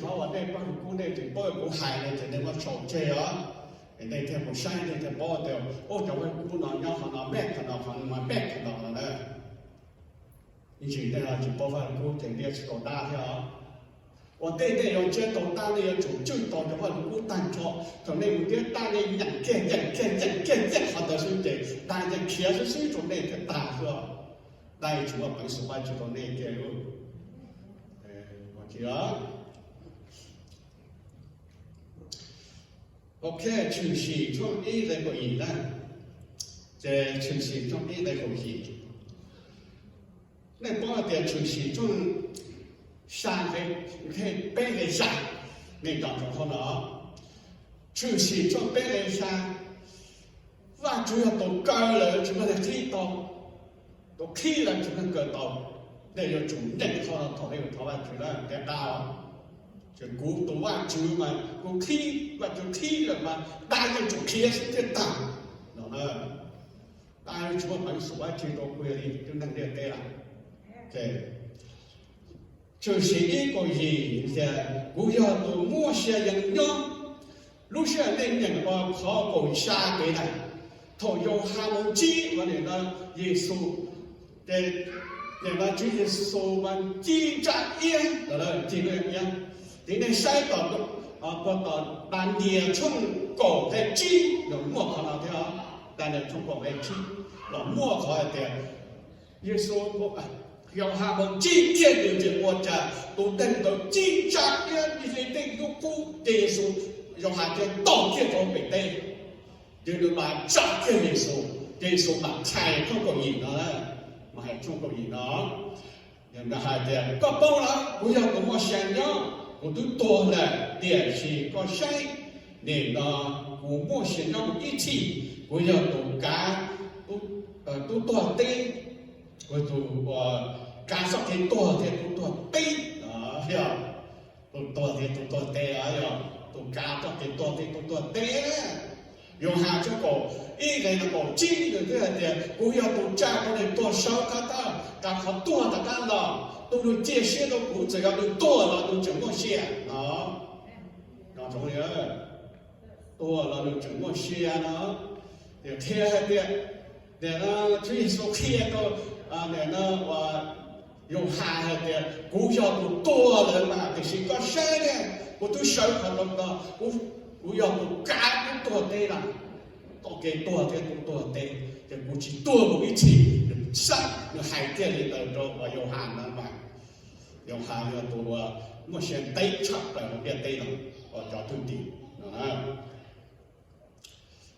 Qhov uas nej pab hlwb kub nej tsis paub kuv hais no ces nej muab sau tseg os. Es nej thiaj mus saib nej thiaj paub tias ua cov pab hlwb kub no nyob qhov no, peb qhov no, qhov no mas peb qhov no no na. Ib ntsis nej tsis paub pab hlwb kub ces nej tsis tau dab thiab os. Ua ntej nej yuav nrhiav tau dab nej yuav tsum tswj tau cov pab hlwb kub tag nrho. Thaum nej mus nrhiav dab nej nyeem kiag nyeem kiag nyeem kiag nyeem qhov ntawd xwb ces dab yeej khiav xwb xwb rau nej thiaj tag xwb. Dab tsis muaj peev xwm ua tsis tau nej kiag li. Ok, Tshwm Sim tshooj ib nqe kaum yim na. Ces Tshwm Sim tshooj ib nqe kaum yim, nej paub hais tias Tshwm Sim tshooj xya nqe peb nqe xya, nej nco ntsoov qhov no. Tshwm Sim tshooj peb nqe xya, Vajtswv yog tus kaw lawm tsis muaj neeg qhib tau, tus qhib lawm tsis muaj neeg kaw tau. Nej yuav tsum nyeem qhov no thaum nej mus thov Vajtswv na, ntiav qab. Ces kuv tus Vajtswv mas kuv qhib, Vajtswv qhib lawm mas dab yeej tsum khiav xwb thiaj tag no na. Dab tsis muaj peev xwm ua tsis tau kuv li tus neeg ntiaj teb lawm. Tshwm Sim ib kaum yim tias, kuv yog tus muaj sia yeej nyob. Lub sij hawm nej nyeem qhov kaum xya pem na, thaum Yauhas mus ntsib ua nim no Yexus, ces nim no Tswv Yexus mas ci ntsa iab, ci ntsa iab, ces nej saib tom, puag tom Daniel tshooj kaum nqe tsib los muaj qhov no thiab. Daniel tshooj kaum nqe tsib los muaj qhov hais tias Yexus, Yauhas mus ntsib kiag nws ces ua cas tus neeg ntawd ci ntsa iab li tej lub qub, ces Yexus, Yauhas thiaj tog kiag rau pem teb, ces nws mam tsa kiag Yexus, ces Yexus mam hais tshooj kaum yim no, mam hais tshooj kaum yim no, hais tias, koj paub lawm, kuv yog tus muaj sia nyob, kuv twb tuag lawm, tiam sis koj saib, nim no kuv muaj sia nyob mus ib txhis, kuv yog tus kav tub tuag teb, kuv tus kav txoj kev tuag thiab tub tuag teb, tus tuag thiab tub tuag teb, yog tus kav txoj kev tuag thiab tub tuag teb. Yauhas tshooj kaum ib nqe kaum tsib nws twb hais tias, kuv yog tus tsa rau neeg tuag sawv rov qab, rau qhov tuag rov qab los. Tus uas cia siab rau kuv txawm yog nws tuag los nws tseem muaj sia no. Tuag los nws tseem muaj sia no. Qhia hais tias, nim no Tswv Yexus qhia rau, nim no Yauhas hais tias, kuv yog tus tuag lawm mas, tiam sis koj saib ne, kuv twb sawv qhov no los, kuv yog tus kav tub tuag teb lawm, txoj kev tuag thiab tub tuag teb, ces kuv tsis tuag mus ib txhis. Nws saib nws hais kiag li ntawd rau uas Yauhas no mas, Yauhas yog tus uas muaj sia ntev tshaj plaws hauv ntiaj teb no, uas cov thwj tim no.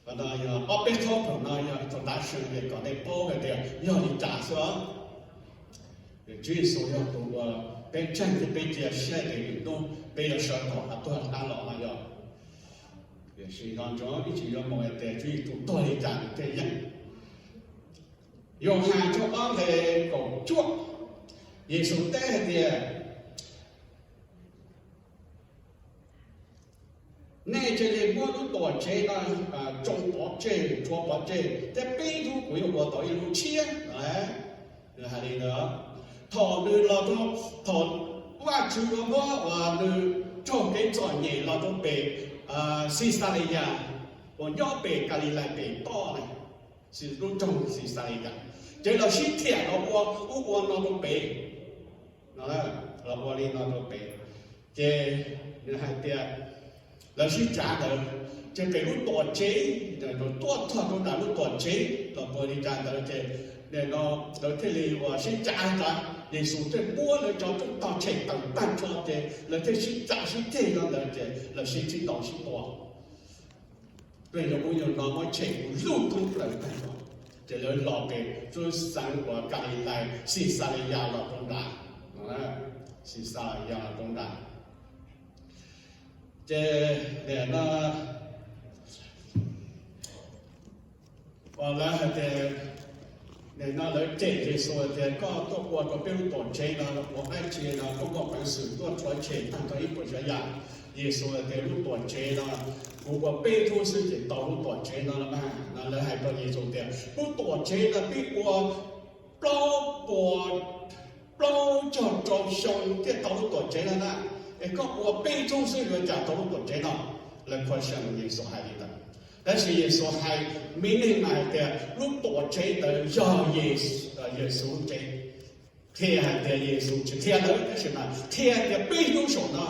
Qhov no yog ob peb thaub phaum no yog ib tug tav su kom nej paub hais tias yog li cas xwb. Tswv Yexus yog tus uas peb ntseeg thiab peb cia siab tias ib hnub peb yuav sawv thaum tuag rov qab los no yog. Tiam sis no ntsoov ib tsis yuav mus hais tias Tswv Yexus tuag li cas nws thiaj yeej. Yauhas tshooj ob nqe kaum cuaj, Yexus teb hais tias, nej cia li muab lub tuam tsev no tsoo pov tseg, rhuav pov tseg, thiab peb hnub kuv yuav ua tau ib lub tshiab. Nws hais li ntawd. Thaum nws los rau, thaum Vajtswv yuav muab uas nws raug kev txom nyem los rau pem Xixaliyas, uas nyob pem Kalilais pem toj na, lub nroog Xixaliyas, ces lawv sib thiam los ua ub ua no rau pem, los ua li no rau pem. Ces nws hais tias lawv sib cav ntawd, ces pem lub tuam tsev, tuaj txog rau nram lub tuam tsev los ua li cas ntawd ces nim no lawv thiaj li uas sib cav tas, Yexus thiaj muab lawv cov rooj tog tshem tawm tag nrho ces lawv thiaj sib cav sib ceg no ntawd ces lawv sib tsis tau sib tua. Peb yog ub yog no muab tshem mus lub tub plaws tag nrho, ces lawv los pem lub xeev uas Kalilais, Xixaliyas los rau nrad, Xixaliyas los rau nrad. Ces nim no lawv hais tias, nim no lawv cem Yexus hais tias koj tuaj ua rau peb lub tuam tsev no ua dab tsi no, koj muaj peev xwm tuaj rhuav tshem tag nrho ib puas tsav yam. Yexus hais tias lub tuam tsev no kuv ua peb hnub xwb ces tau lub tuam tsev no los mas. No lawv hais rau Yexus tias lub tuam tsev no peb ua plaub puas, plaub caug rau xyoo thiaj tau lub tuam tsev no na. Es koj ua peb hnub xwb yuav cas tau lub tuam tsev no? Lawv qhuas xeem Yexus hais li ntawd. Tab sis Yexus hais, me neeg mas hais tias lub tuam tsev ntawd yog Yexus lub tsev. Qhia hais tias Yexus tsis qhia lawv, tab sis mas qhia tias peb hnub saum no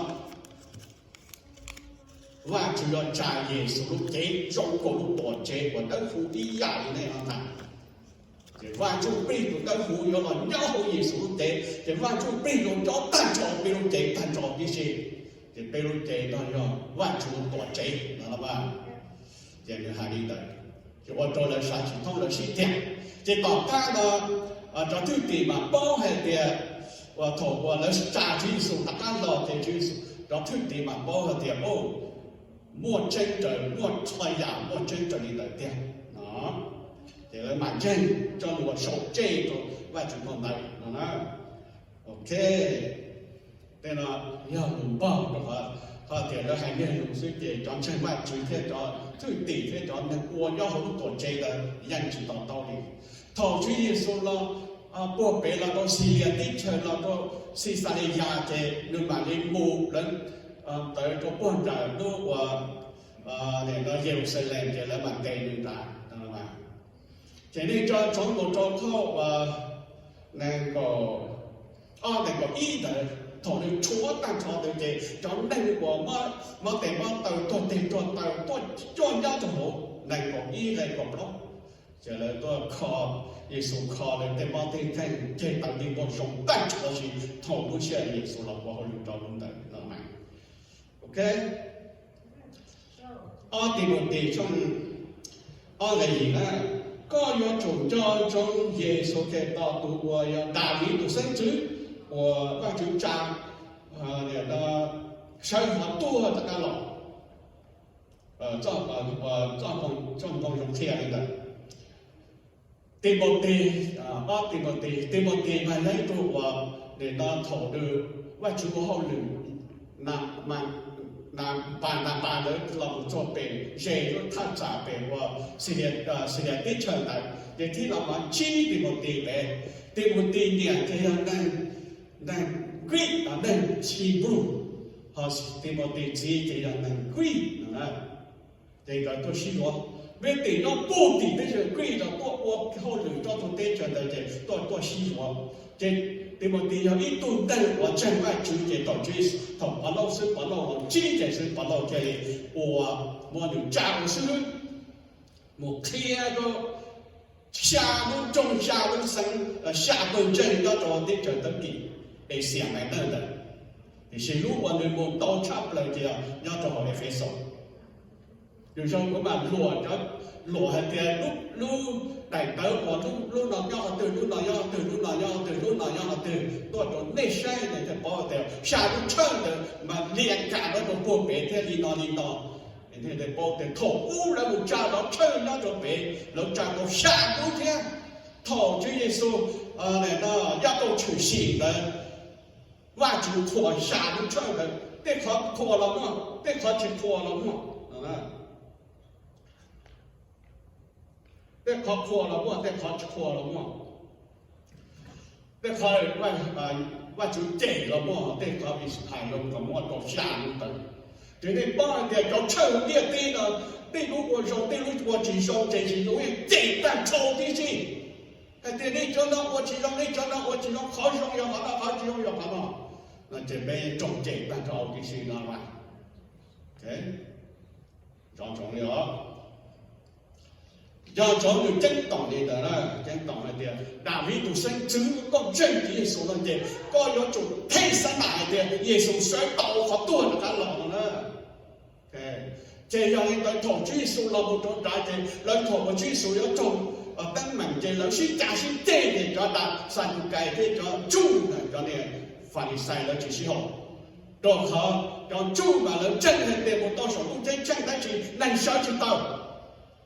Vajtswv yuav tsa Yexus lub cev zoo nkaus lub tuam tsev uas dawb huv ib yam li nej no ntag. Ces Vajtswv Plig tus dawb huv yuav los nyob hauv Yexus lub cev, ces Vajtswv Plig yuav nyob tag nrho peb lub cev tag nrho tib si. Ces peb lub cev no yog Vajtswv tuam tsev no. Ces nws hais li ntawd, ces ua rau lawv xav tsis thoob lawv sib tiag. Ces tom qab no cov thwj tim mas paub hais tias, uas thaum uas lawv tsa Tswv Yexus rov qab los ces Tswv Yexus, cov thwj tim mas paub hais tias, o, muaj tseeb raws, muaj txhua yam muaj tseeb raws li ntawd tiag no. Ces lawv mam ntseeg coj mus sau tseg rau Vajtswv phau ntawv no na. Ok, tej no yog lus npog rau qhov, qhov tias lawv hais niag lus xwb ces cov ntseeg Vajtswv thiab cov thwj tim thiab cov neeg ua nyob hauv lub tuam tsev ntawd yeej tsis to taub li. Thaum Tswv Yexus los puag pem los rau Xilias teb chaws los rau Xixaliyas ces nws mam li mus lawv tawv rau puag nram lub uas Yeluxalees ces lawv mam ntes nws nrad. Ces nej tso txog mus rau thauj uas nees nkaum ob nees nkaum ib ntawd, thaum nws tshuav tag nrho ntawd ces cov neeg uas mob tes mob taw tuag tes tuag taw tuaj coj nyob rau hauv nees nkaum ib nees nkaum plaub. Ces lawv tuaj kho, Yexus kho lawv tej mob tej nkeeg ceg taw nti npog zoo tag nrho si thaum lub sij hawm Yexus los ua hauj lwm rau lub ntawd no mas. Ok, ob Timautes tshooj ob nqe yim na, koj yuav tsum nco ntsoov Yexus Khetos tus uas yog Daviv tus xeeb ntxwv uas Vajtswv tsa sawv hauv tuag rov qab los. Txoj moo zoo qhia li ntawd. Timautes, ob Timautes, Timautes mas yog ib tug uas nim no thaum nws Vajtswv ua hauj lwm, Npanpas ntawd los mus txog pem ze lub thaj tsam pem uas Xilias teb chaws ntawd ces thiaj los mus ntsib Timautes pem. Timautes niam ces yog neeg Greek, neeg Hebrew, ho Timautes txiv ces yog neeg Greek no. Ces nkawd tuaj sib yuav, vim tim no puag tim teb chaws Greek los tuaj ua hauj lwm tsob ntug teb chaws ntawd ces tuaj tuaj sib yuav. Ces Timautes yog ib tug neeg uas ntseeg Vajtswv ces thaum Pov Lauj xib Pov Lauj los ntsib ces xib Pov Lauj thiaj li ua, muab nws tsa ua xib hwb mus qhia rau xya lub nroog, xya lub xeev, xya pawg ntseeg nyob rau teb chaws Tawb Kis, Asia Minor ntawd. Tiam sis lub uas nws mus ntau tshaj plaws ces nyob rau hauv Efexus. Yus zoo kuv mam luam, luam hais tias lub daim ntawv uas lub no nyob qhov twg, lub no nyob qhov twg, lub no nyob qhov twg, lub no nyob qhov twg tuaj rau nej saib nej thiaj paub tias xya lub tshawj ntawd mas liam kam lawv mus puag pem thiab li no li no. Paub tias thaum ub lawv mus tsa cov tshawj nyob rau pem, lawv tsa tau xya lub thiab. Thaum Tswv Yexus yaj tau tshwm sim ntawd, Vajtswv qhuas xya lub tshawj ntawd, tej qhov qhuas los muaj, tej qhov tsis qhuas los muaj. Tej qhov qhuas los muaj, tej qhov tsis qhuas los muaj. Tej qhov Vajtswv cem los muaj, tej qhov Vajtswv hais los kom muab rau xya lub ntawd. Ces nej paub hais tias cov tshawj ntiaj teb no, tej lub ua zoo, tej lub ua tsis zoo, ces Vajtswv cem tag nrho tib si. Hais tias nej cov no ua tsis zoo, nej cov no ua tsis zoo, qhov zoo yog qhov no, qhov tsis zoo yog qhov no. No ces peb raug cem tag nrho tib si no mas. Nco ntsoov li os. Nco ntsoov nws ceeb toom li ntawd na, ceeb toom hais tias Daviv tus xeeb ntxwv, koj ntseeg Tswv Yexus no ces koj yuav tsum theej xab nam hais tias Yexus sawv tau qhov tuag rov qab los no na. Ces yog li ntawd thaum Tswv Yexus los mus rau nrad ces lawv thaum uas Tswv Yexus yuav raug teeb meem ces lawv sib cav sib ceg ces cov Xadukais thiab cov ntsuj, cov niag Falixais lawv tsis sib haum. Rau qhov cov ntsuj mas lawv ntseeg hais tias mus tau saum ntuj ceeb tsheej tab sis neeg sawv tsis tau.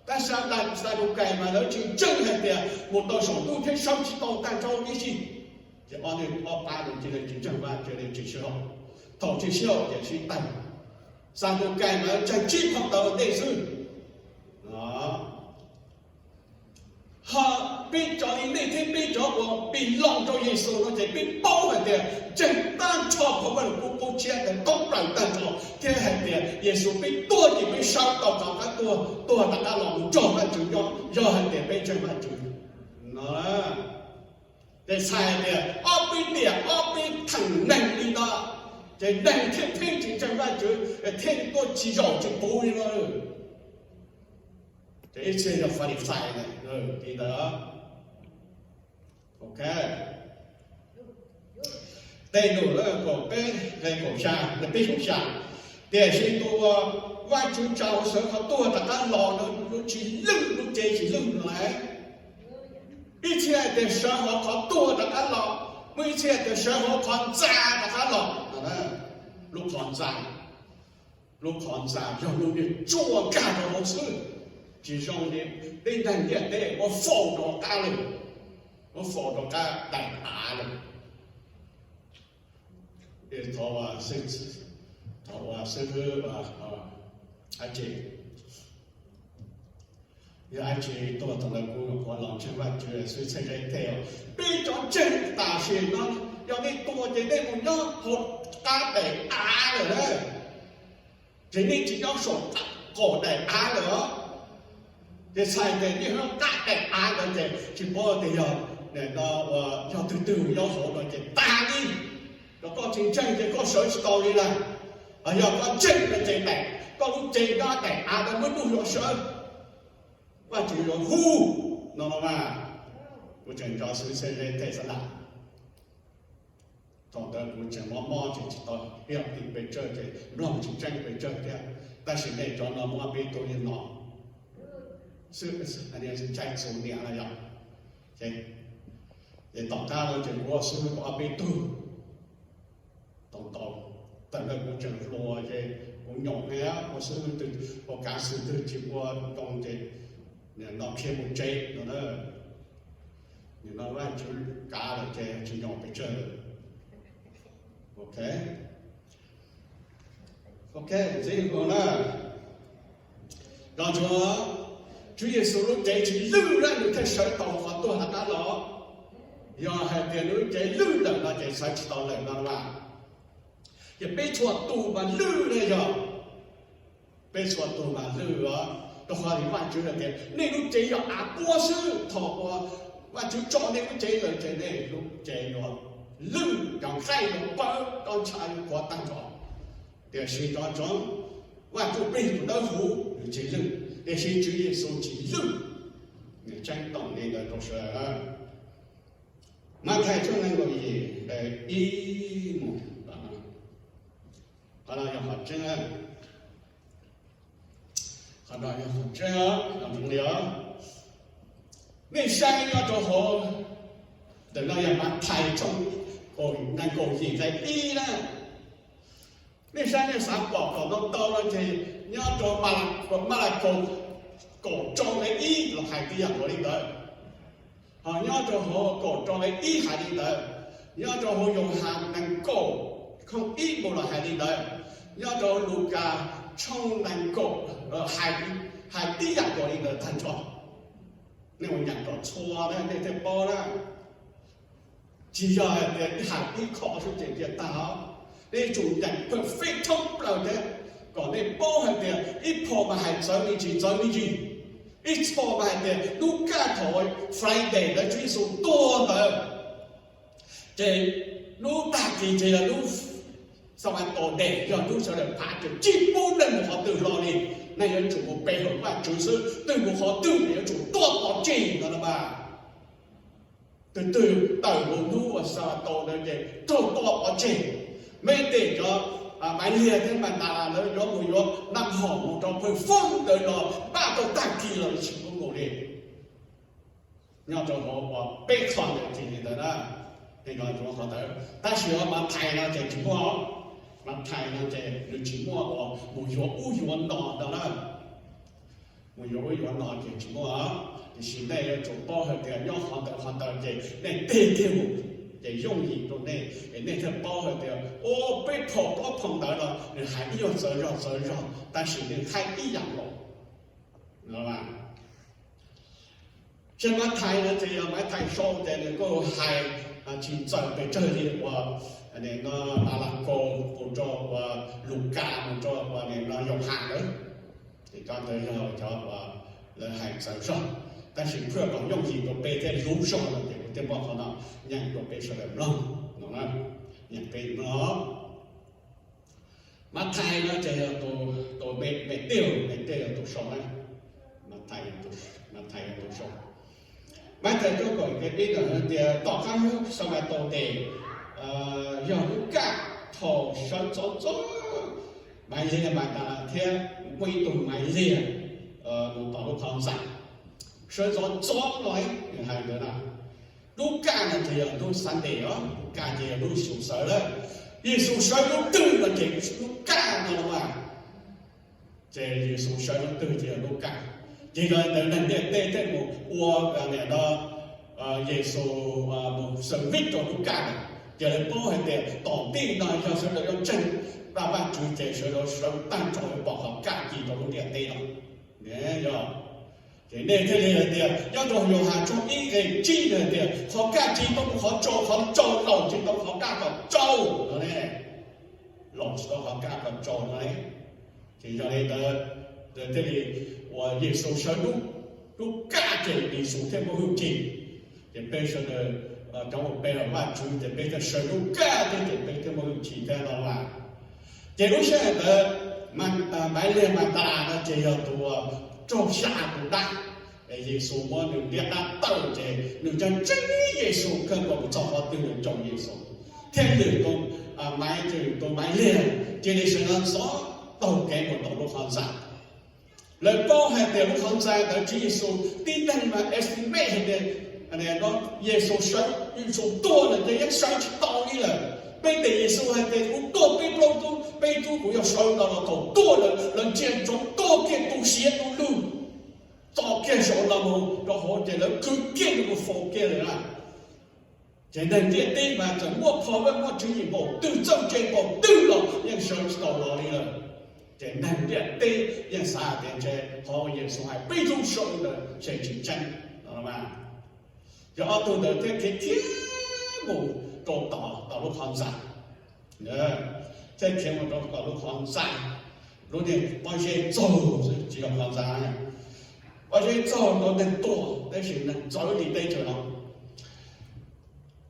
Tab sis Xadukais mas lawv tsis ntseeg hais tias mus tau saum ntuj thiab sawv tsis tau tag nrho tib si. Ces ob niag ob pab no cia li tsis ntseeg Vajtswv, tsis sib haum. Thaum tsis sib haum ces sib tawg. Xadukais mas lawv ntseeg tsib phau ntawv ua ntej xwb. Ho Peb cov li nej thiab peb cov uas pib los rau Yexus no ces peb paub hais tias tseem tab nrho pov Vajluskub qub tshiab ntawd toob plaws tag nrho thiab hais tias Yexus peb tuag ces peb sawv tau tom qab tuag, tuag rov qab los mus nrog Vajtswv nyob yog hais tias peb ntseeg Vajtswv no. Ces txhais tias ob peb tiam ob peb theem neeg li no, ces neeg thiaj pheej tsis ntseeg Vajtswv, thiaj tuaj tsis zaum tsis puv li no. Ces ib txhia yog Falixais li ntawd. Ok, tej num kaum peb nqe kaum xya, peb xya, tiam sis tus uas Vajtswv tsa hauv sawv qhov tuag rov qab los no, lub tsis lwj, lub cev tsis lwj no lawm. Ib txhia tias sawv hauv qhov tuag rov qab los, muaj ib txhia tias sawv hauv qhov ntxa rov qab los. Lub qhov ntxa, lub qhov ntxa yog lub niag tsuas nkag rau hauv xwb, tsis zoo li peb ntseeg ntiaj teb ua faus rau qab li, ua faus rau qab daim av li. Thov, thov xib hwb Ab Tsi, yog Ab Tsi tuag thaum ntawd kuv nyuam qhuav los ntseeg Vajtswv xwb txhais tau tias peb cov ntseeg tam sim no, yog nej tuag ces nej mus nyob hauv qab daim av lawm na, ces nej tsis nyob saum qaum daim av lawm os. Ces txhais tias nej nyob qab daim av ntawd ces tsis paub tias yog, yog twg twg nyob hauv no ces tag li. Yog koj tsis ntseeg ces koj sawv tsis tau li lawm. Yog koj ntseeg no ces daim, koj lub cev nyob daim av ntawd muaj ib tug yuav sawv, Vajtswv yuav hu no los mas. Kuv tseem nrog xib hwb Xeb Leb tej xav lawm. Thaum ntawd kuv tseem mob mob ces tsis tau ib tim pes tsawg ces mloog tsis tseeb pes tsawg thiab. Tab sis nej cov no muaj ob peb tug li no xwb, ntshai txog niam no yog. Ces tom qab no ces kuv ua xib hwb tau ob peb tug, tau tau, thaum ntawd kuv tseem hluas ces kuv nyaum thiab, ua xib hwb twg, ua kav xwm twg tsis ua zoo ces nim no khiav mus tsev no na. Nim no Vajtswv kav lawm ces tsis nyaum pes tsawg. Ok, ok, ntxiv mus na. Los tsuas Tswv Yexus lub cev tsis lwj na, nws thiaj sawv tau qhov tuag rov qab los. Yog hais tias nws lub cev lwj lawm no ces sawv tsis tau lawm no las. Ces peb txhua tus mas lwj ne yog, peb txhua tus mas lwj os. Rau qhov li Vajtswv hais tias nej lub cev yog av puab xwb, thaum uas Vajtswv tso nej lub cev lawm ces nej lub cev yuav lwj, cov nqaij yuav pawv, roj ntsha yuav qhuav tag nrho. Tiam sis cov tsoov Vaj Ntsuj Plig tus dawb huv nws tsis lwj, tiam sis Tswv Yexus tsis lwj. Nws tseeb toom li ntawd rau sawv daws. Mathais tshooj nees nkaum yim nqe ib mus, qhov no yog qhov tseeb, qhov no yog qhov tseeb, qhov zoo li os. Nej saib nyob rau hauv, ntawm no yog Mathais tshooj nees nkaum yim nqe ib na. Nej saib nej xav pom kom tau tau no ces nyob rau Malakaus kaum rau nqe ib los hais tib yam nkaus li ntawd. Ho nyob rau hauv kaum rau nqe ib hais li ntawd. Nyob rau hauv Yauhas nees nkaum tshooj ib mus los hais li ntawd. Nyob rau hauv Lukas tshooj nees nkaum, hais tib yam nkaus li ntawd tag nrho. Nej ua nyeem kom txhua na nej thiaj paub na. Tsis yog hais tias hais ib qho xwb ces cia tag os. Nej yuav tsum nyeem perfect thoob plaws thiab, kom nej paub hais tias ib qho mas hais txawv me ntsis txawv me ntsis. Ib qho mas hais tias hnub kaj thaum Friday ntawd Tswv Yexus tuag ntawd, ces hnub tag kis ces yog hnub Saturday, yog hnub sawv daws phav ces tsis pub neeg mus qhov twg hlo li. Neeg yuav tsum mus pe hawm Vajtswv xwb, twg mus qhov twg ces yuav tsum tuaj pov tseg no los mas. Tus twg tawm mus hnub uas Saturday ntawd ces raug tuaj pov tseg. Meb tej cov Maiv Liag thiab Mas Ntas Las lawv yuav mus yuav naj hom mus rau pawg foob ntawd los npaj tau tag kis los tsis pub mus li. Nyob rau hauv uas peb qho ntawd ces li ntawd na, qhov ntawd. Tab sis uas Mathais no ces tsis muaj, Mathais no ces nws tsis muaj uas mus yuav ub yuav no ntawd na. Mus yuav ub yuav no ces tsis muaj. Tiam sis nej yuav tsum paub hais tias nyob qhov ntawd qhov ntawd ces nej tig kiag mus, ces yooj yim rau nej es nej thiaj paub hais tias, o, peb phom plaub phom ntawd los nws hais ib nyuag txawv zog txawv zog, tab sis nws hais ib yam nkaus. Ces Mathais no ces yog Mathais sau ces nws kuj hais tsis txawm pes tsawg li uas Malakaus mus rau uas Lukas mus rau uas no Yauhas lawm. Ces cov ntawd yog cov uas lawv hais txawv zog, tab sis phwj kom yooj yim rau peb thiab lub zog no ces kuv thiaj muab qhov no nyeem rau peb sawv daws mloog no, nyeem peb mloog. Mathais no ces yog tus, Mathias, Mathias yog tus sau na, Mathais yog tus sau. Mathais rau kaum ib ntawm hais tias tom qab hnub Xanpataus tes, yog hnub kaj, thaum sawv ntxov ntxov, Malis Mas Ntas Las thiab muaj ib tug Malis mus tom lub qhov ntxa. Sawv ntxov ntxov no, nws hais ntawd na, lub kaj no ces yog hnub Sunday os, lub kaj ces yog lub Yexus sawv lawm. Yexus sawv lub twg no ces lub kaj no los mas. Ces Yexus sawv lub twg ces yog lub kaj. Ces yog li ntawd neeg ntiaj teb thiaj mus ua no Yexus mus xaws vij rau lub kaj lawm. Ces lawv paub hais tias tom ntej no yog sawv daws yuav ntseeg Vajtswv ces sawv daws sawv tag nrho yuav pom qhov kaj ci rau lub ntiaj teb no. Yog, ces nej thiaj li hais tias nyob rau Yauhas tshooj ib nqe tsib nws hais tias qhov kaj ci tau mus qhov tsaus, qhov tsaus laus ci tau qhov kaj kom tsaus no ne, laus tsis tau qhov kaj kom tsaus no ne. Ces yog li ntawd, thiaj li uas Yexus sawv lub, lub kaj ces Yexus thiaj muaj hwj chim. Ces peb sawv daws cov uas pe hawm Vajtswv ces peb thiaj sawv lub kaj thiab ces peb thiaj muaj hwj chim thiab no mas. Ces lub sij hawm ntawd Malis Mas Ntas Las no ces yog tus uas raug xya tus dab. Yexus muab nws ntiab dab tawm ces nws ntseeg Yexus kawg nkaus mus txog qhov twg nws caum Yexus, thiab nws tus Maiv, tus Maiv Liag cia li sawv ntxov ntxov taug kev mus tom lub qhov ntxa. Lawv paub hais tias lub qhov ntxa ntawd Tswv Yexus tib neeg mas estimate hais tias Yexus sawv, Yexus tuag lawm ces yeej sawv tsis tau li lawm. Peb tias Yexus hais tias kuv tuag peb plaub tub, peb tub kuv yuav sawv ntawd los thaum tuag lawm lawv ntsia ntsoov tuag kiag tu siav tu lug, txo kiag saum no mus rau hauv ces lawv khwv kiag mus faus kiag lawm na. Ces neeg ntiaj teb mas txawm muaj phau vaj muaj tswv yim npaum twg, txawj ntse npaum twg los yeej sawv tsis tau los li lawm. Ces neeg ntiaj teb yeej xav tias ntshe qhov uas Yexus hais peb tub sawv ntawd ntshe tsis tseeb no mas. Ces ob tug ntawd thiaj khiav khiav mus rau tom, tom lub qhov ntxa. Thiaj khiav mus rau tom lub qhov ntxa, lub niag pob zeb txaug xwb tsis yog qhov ntxa. Pob zeb txaug tau neeg tuag tab sis neeg txawv li teb chaws no.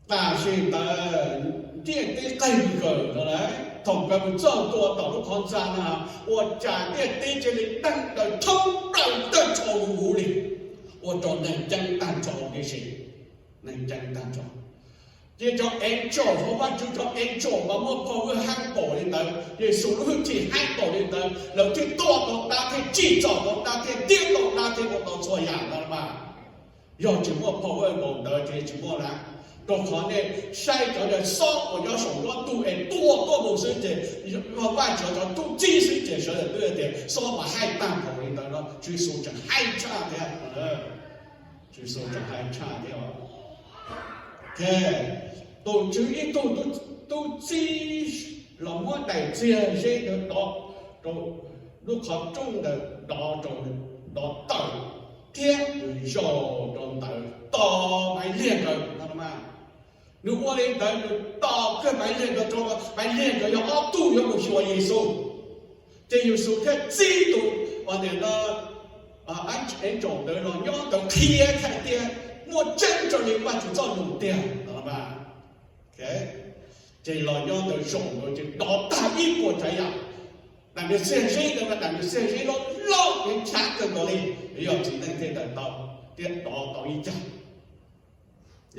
Tam sim ntawd ntiaj teb qeeg kawg no lauj, thaum nkawd mus txog tua tom lub qhov ntxa no, ua cas ntiaj teb cia li deeg daws thoob plaws tag nrho huv huv li, ua rau neeg ceeb tag nrho huv tib si, neeg ceeb tag nrho. Ces cov angel, hauv Vajtswv cov angel mas muaj phau hwj heev npaum li ntawd, Yexus lub hwj chim heev npaum li ntawd, lawv thiaj tua tau dab thiaj tsim txom tau dab thiaj tiab tau dab thiaj ua tau txhua yam ntawd mas. Yog tsis muaj phau hwj npaum ntawd ces tsis muaj lawm. Rau qhov nej saib cov niag xob uas nyob saum nruab ntug es tua tuaj mus xwb ces yog Vajtswv cov tub txib xwb ces sawv daws twb tias xob mas haib tag npaum li ntawd no, Tswv Yexus tseem haib tshaj thiab. Tswv Yexus tseem haib tshaj thiab. Tus Tswv ib tug tub txib los muab daim txiag zeb ntawd dov rau lub qhov rooj ntawd, dov rau, dov tawm thiab nws zaum rau ntawd tos Maiv Liag nkawd no mas. Nws ua li ntawd nws tos kiag Maiv Liag nkawd rau, Maiv Liag nkawd yog ob tug yuav mus xyuas Yexus. Ces Yexus thiaj txib tus uas nim no angel ntawd los nyob ntawd qhia hais tias muaj tseeb raws li Vajtswv txoj lus tiag no mas. Ces los nyob ntawd zaum ntawd ces dov tag ib puas tsav yam. Daim niag txiag zeb ntawd mas daim niag txiag zeb loj loj es nchav kawg nkaus li, yog txiv neej thiaj daws tau thiab dov tau ib cag.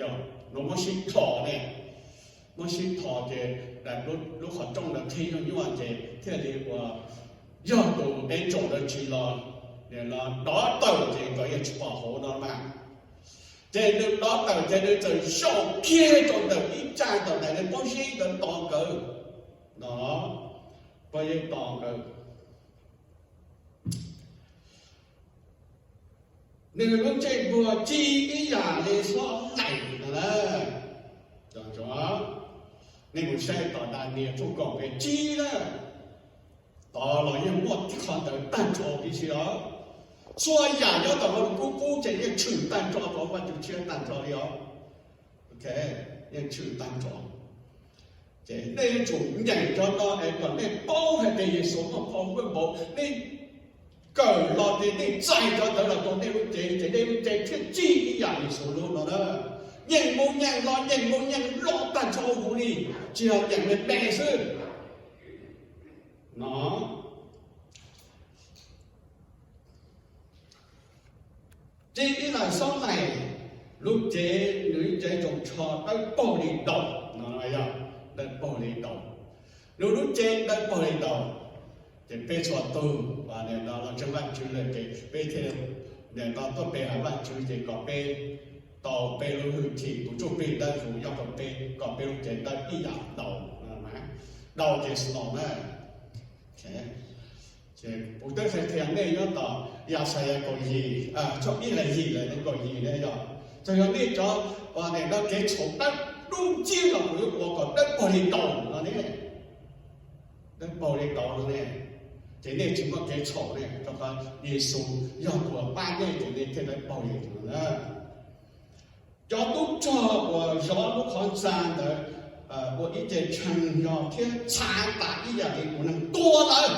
Yog no muab sib thos ne, muab sib thos ces lub qhov rooj ntawd qhib nyuaj nyuaj ces thiaj li ua, yog tus angel ntawd tsis los dov tawm ces nkawd yeej tsis pom hauv no mas. Ces nws dov tawm ces nws txawm zaum kiag rau ntawm ib tsag ntawm daim niag pob zeb ntawd tos nkawd no, pob zeb tos nkawd. Nws lub ntsej muag ci ib yam li xob laim no na. Nej mus saib tom Daniel tshooj kaum nqe tsib na, tod los yeej muaj tib qho ntawd tag nrho tib si os. Txhua yam nyob tom qub qub ces yeej tshwm tag nrho rau Vajtswv tshiab tag nrho li os. Yeej tshwm tag nrho. Ces nej yuav tsum nyeem cov no es kom nej paub hais tias Yexus muaj qhov npauj, nej kawm los ces nej txais cov ntawd los rau nej lub cev ces nej lub cev thiaj txij ib yam Yexus lub no na. Nyeem mus nyeem los, nyeem mus nyeem los tag nrho huv li, tsis yog nyeem me me xwb no. Txij ib lam xaub laim, lub cev, nws lub cev tsoos tsho dawb paug li daus no, dawb paug li daus. Nws lub cev dawb paug li daus, ces peb txhua tus uas nim no los ntseeg Vajtswv lawm ces peb thiaj nim no tuaj pe hawm Vajtswv ces kom peb tau peb lub hwj chim, tus Ntsuj Plig dawb huv nyob rau peb kom peb lub cev dawb ib yam daus, daus ces snow na. Ces kuv twb qhia qhia nej nyob tom Yaxayas kaum yim, tshooj ib hais yim lawm, kaum yim ne yog, txawm yog nej cov uas nim no kev txhaum dawb dub nciab los kuv yuav ua kom dawb paug li daus no ne, dawb paug li daus no ne. Ces nej tsis muaj kev txhaum ne, rau qhov Yexus yog tus uas pab nej ces nej thiaj dawb paug li daus na. Cov tub rog uas zov lub qhov ntxa ntawd ua ib ce tshee yog thiab txhav tas ib yam li tus neeg tuag lawm.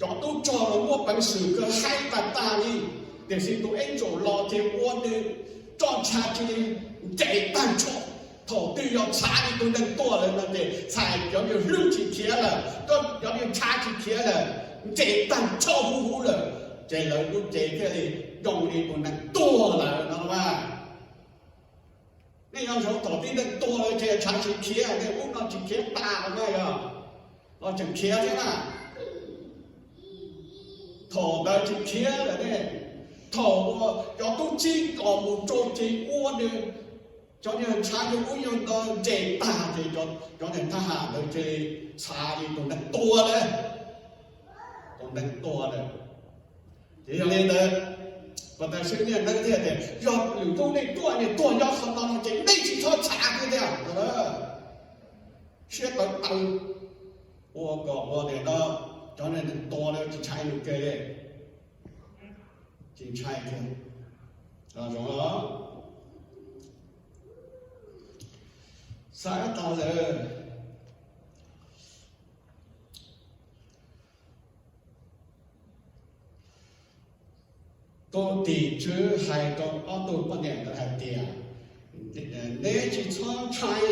Cov tub rog los muaj peev xwm kawg haib tas tas li, tiam sis tus angel los ces ua nws roj ntsha cia li nce tag nrho. Thaum twg yog txhav li tus neeg tuag lawm no ces txhais cov niag hlwb tsis khiav lawm, cov niag ntsha tsis khiav lawm, nce tag nrho huv huv lawm, ces lawv lub cev thiaj li zoo li tus neeg tuag lawm no mas. Nej yuav zov thaum tib neeg tuag lawm ces ntshav tsis khiav, nej ub no tsis khiav tas los mas yog, los tseem khiav thiab na. Thaum ntawd tsis khiav lawm ne, thaum uas cov tub txib los mus rau ces ua nws, cov niag ntshav yog ub yog no nce tag ces cov niag thab ham ntawd ces txhav li tus neeg tuag lawm, tus neeg tuag lawm. Ces yog li ntawd, pas tas sib niaj neeb thiaj tias yog lwm hnub nej tuaj, nej tuag nyob qhov no no ces nej tsis txhob txhav kiag tiag. Siab tawv tawv, ua kom ua nim no cov neeg tuag lawm tsis ntshai nws kiag li, tsis ntshai kiag. Zoo, xav tas lawm. Tus tim tswv hais rau ob tug poj niam ntawd hais tias, neb tsis txhob ntshai,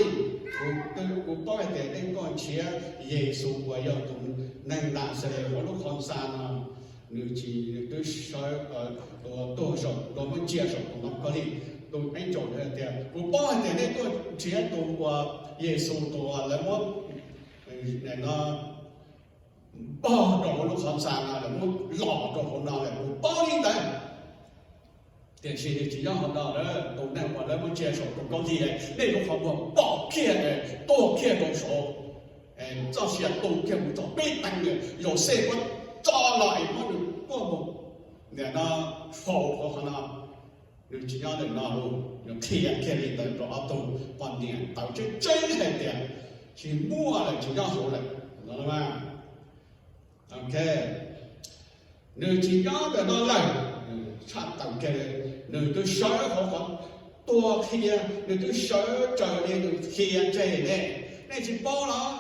kuv paub hais tias neb tuaj nrhiav Yexus uas yog tus neeg Naxales hauv lub qhov ntxa no, nws tsis, nws twb sawv, tus tuag saum, tus muab ntsia saum tus ntoo khaub lig. Tus angel hais tias kuv paub hais tias neb tuaj nrhiav tus uas Yexus tus uas lawv muab no npog rau hauv lub qhov ntxa no, lawv muab los rau hauv no lawm, kuv paub li ntawd. Tiam sis nws tsis nyob hauv no, tus neeg uas lawv muab ntsia saum tus khaub lig, nej lub qhov muag pom kiag, tuag kiag rau saud, txoj sia tu kiag mus txog peb teev lawm, Yauxej muab tso los es muab nws tuaj mus nim no faus hauv qhov no. Nws tsis nyob ntawm no, nws qhia kiag li ntawd rau ob tug poj niam ntawd tseeb tseeb hais tias tsis muaj lawm, tsis nyob hauv lawm no. Ok, nws tsis nyob ntawm no lawm, tshaj tawm kiag li. Nws twb sawv hauv qhov tuag qhia, nws twb sawv raws li nws qhia tseg ne. Nej tsis paub los?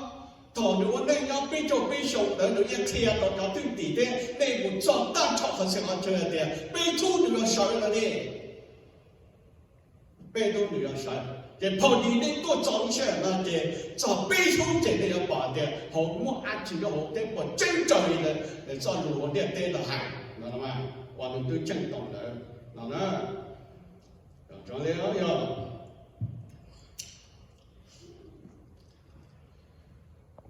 Thaum nws ua neej nyob peb caug peb xyoos ntawd nws yeej qhia rau cov thwj tim thiab nej mus txog tag nrho qhov txhia qhov chaw hais tias peb hnub nws yuav sawv no ne. Peb hnub nws yuav sawv, ces phau dis nej tuaj txog lub sij hawm no ces txog peb hnub ces nej yuav pom tias hauv muaj dab tsi nyob hauv thiab puas tseeb raws li txoj lus hauv ntiaj teb no hais no, uas nws twb tseem tau ntawd.